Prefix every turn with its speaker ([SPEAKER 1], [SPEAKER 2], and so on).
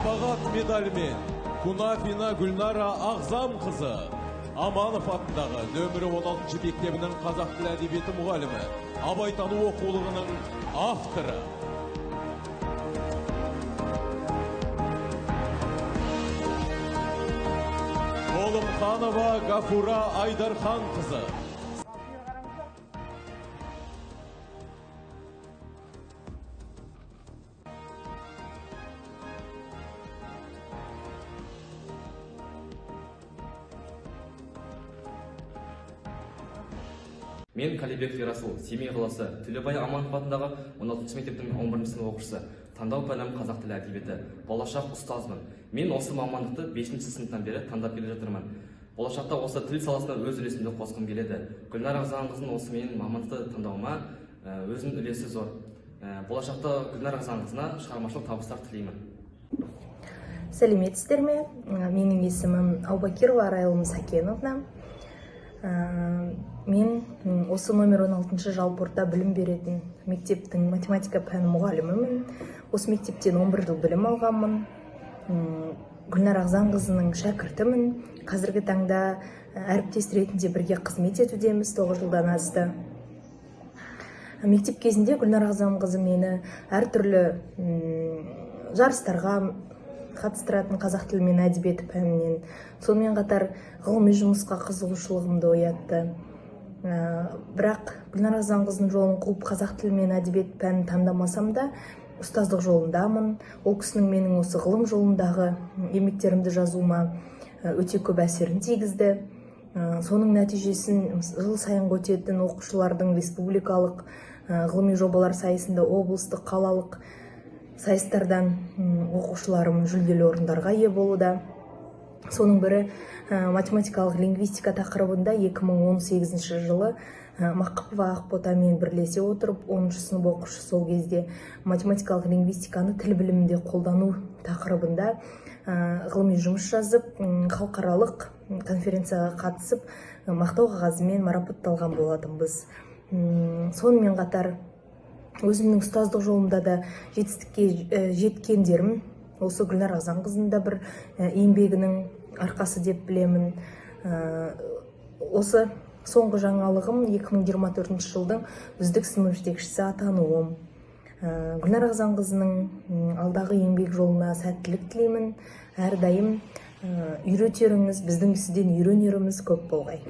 [SPEAKER 1] Бағат медалімен Кунафина Гүлнара Ағзамқызы, Аманов атындағы нөмірі 16 мектебінің қазақ тілі әдебиеті мұғалімі, Абайтану оқулығының авторы. Толымханова Гафура Айдарханқызы.
[SPEAKER 2] Мен Қалибеков Ерасыл, Семей қаласы, Төлебай Аманов атындағы 16 мектептің 11 сынып оқушысы. Таңдау пәнім қазақ тілі әдебиеті. Болашақ ұстазбын. Мен осы мамандықты 5 сыныптан бері таңдап келе жатырмын. Болашақта осы тіл саласына өз үлесімді қосқым келеді. Гүлнар Ағзамқызының осы менің мамандықты таңдауыма өзінің үлесі зор. Болашақта Гүлнар Ағзамқызына шығармашылық табыстар тілеймін.
[SPEAKER 3] Сәлеметсіздер ме? Менің есімім Аубакирова Арайлым Сакеновна. Мен осы номер 16 жалпы орта білім беретін мектептің математика пәні мұғалімімін. Осы мектептен 11 жыл білім алғанмын. Гүлнар Ағзамқызының шәкіртімін. Қазіргі таңда әріптес ретінде бірге қызмет етудеміз, 9 жылдан асты. Мектеп кезінде Гүлнар Ағзамқызы мені әртүрлі жарыстарға қатыстыратын қазақ тілі мен әдебиеті пәнінен, сонымен қатар ғылыми жұмысқа қызығушылығымды оятты. Бірақ Гүлнар Ағзамқызының жолын қуып қазақ тілі мен әдебиет пәнін таңдамасам да, ұстаздық жолындамын. Ол кісінің менің осы ғылым жолындағы еңбектерімді жазуыма өте көп әсерін тигізді. Соның нәтижесін жыл сайын өтетін оқушылардың республикалық ғылыми жобалар сайысында, облыстық, қалалық сайыстардан оқушыларым жүлделі орындарға ие болуда. Соның бірі математикалық лингвистика тақырыбында 2018 жылы Мақыпова Ақботамен бірлесе отырып, 10 сынып оқушысы сол кезде математикалық лингвистиканы тіл білімінде қолдану тақырыбында ғылыми жұмыс жазып, халықаралық конференцияға қатысып, мақтау қағазымен марапатталған болатынбыз. Сонымен қатар өзімнің ұстаздық жолымда да жетістікке жеткендерім осы Гүлнар Ағзамқызының да бір еңбегінің арқасы деп білемін. Осы соңғы жаңалығым 2024 жылдың үздік сынып жетекшісі атануым. Гүлнар Ағзамқызының алдағы еңбек жолына сәттілік тілеймін. Әрдайым үйретеріңіз, біздің сізден үйренеріміз көп болғай.